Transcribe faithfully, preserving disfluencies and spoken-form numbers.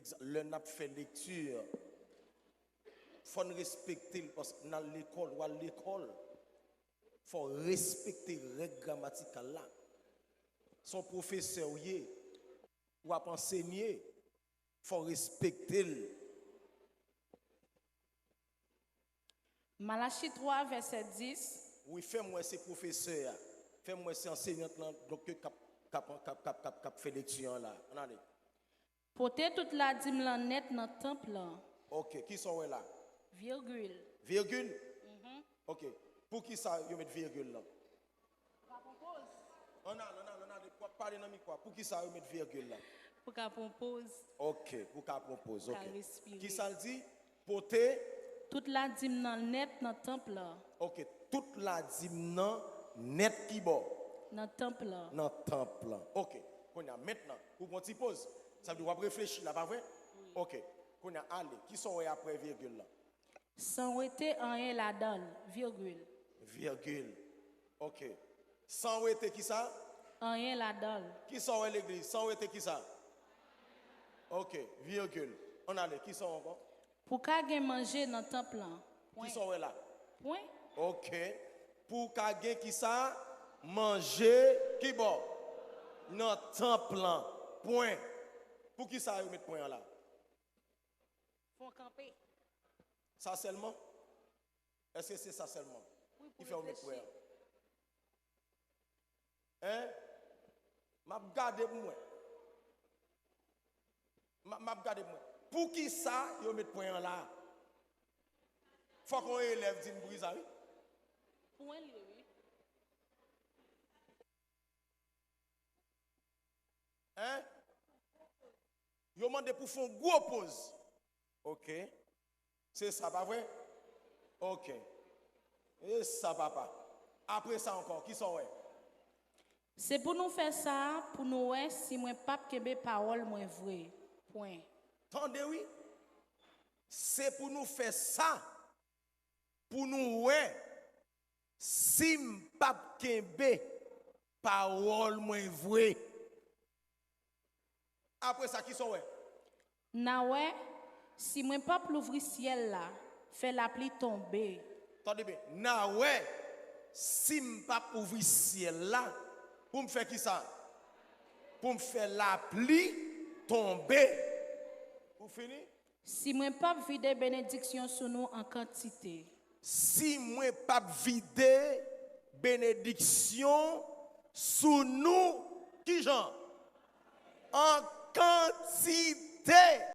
Lè n ap fè lekti, fò n respekte l, paske n al lekòl, w al lekòl, fò w respekte règ gramatikal la. Se yon pwofesè w ye, w ap ansenye, fò w respekte l. Malachi twa, vèsè dis. Wi, fè m wè se pwofesè a. Fè m wè se anseyant lan, donk, k ap, k ap, k ap, k ap, k ap fè lekti an la. Ann ale. Pote tout ladim lan nèt nan tanp lan. Ok, kisa w wè la? Virgil. Virgil? Mhm. Ok. Poukisa yo met virgil lan? Ann al, ann al, ann al, w ap pale nan mikwo a. Poukisa yo met virgil la? Pou ka pran poz. Ok, pou ka pran poz, ok. Pou ka respire. Kisa l di? Pote. Tout ladim nan nèt nan tanp lan. Ok, tout ladim nan nèt ki bò? Nan tanp lan. Nan tanp lan. Ok, kounye a, mentnan, pou pran ti poz. Sa vle di w ap reflechi la, pa vre? Wi. Ok, kounye a, ale. Kisa w wè apre virgil la? San wete anyen ladan l, virgil. Virgil. Ok. San wete kisa? Anyen ladan l. Kisa w wè legliz? San wete kisa? Ok, virgil. Ann ale, kisa w ankò? Pou ka gen manje nan tanp lan. Pwen. Kisa w wè la? Pwen. Ok. Pou ka gen kisa? Manje ki bò? Nan tanp lan. Pwen. Poukisa yo met pwen an la? Fò w kanpe. Sa sèlman? Èske se sa sèlman ki fè w met pwen an? Hein? M ap gade pou m wè. M ap, m ap gade pou m wè. Poukisa yo met pwen an la? Fòk yon elèv di m poukisa, wi. Pwen li ye, wi. Hein? Yo mande pou fè yon gwo poz. Ok. Se sa, pa vre? Ok. E sa, papa. Apre sa ankò, kisa w wè? Se pou nou fè sa, pou nou wè si mwen p ap kenbe pawòl mwen vre. Pwen. Tande, wi. Se pou nou fè sa, pou nou wè si m p ap kenbe pawòl mwen vre. Apre sa, kisa w wè? N a wè si mwen p ap louvri syèl la, fè lapli tonbe. Tande byen, n a wè si m p ap ouvri syèl la pou m fè kisa? Pou m fè lapli tonbe. Ou fini? Si mwen p ap vide benediksyon sou nou an kantite. Si mwen p ap vide benediksyon sou nou, kijan? An kantite.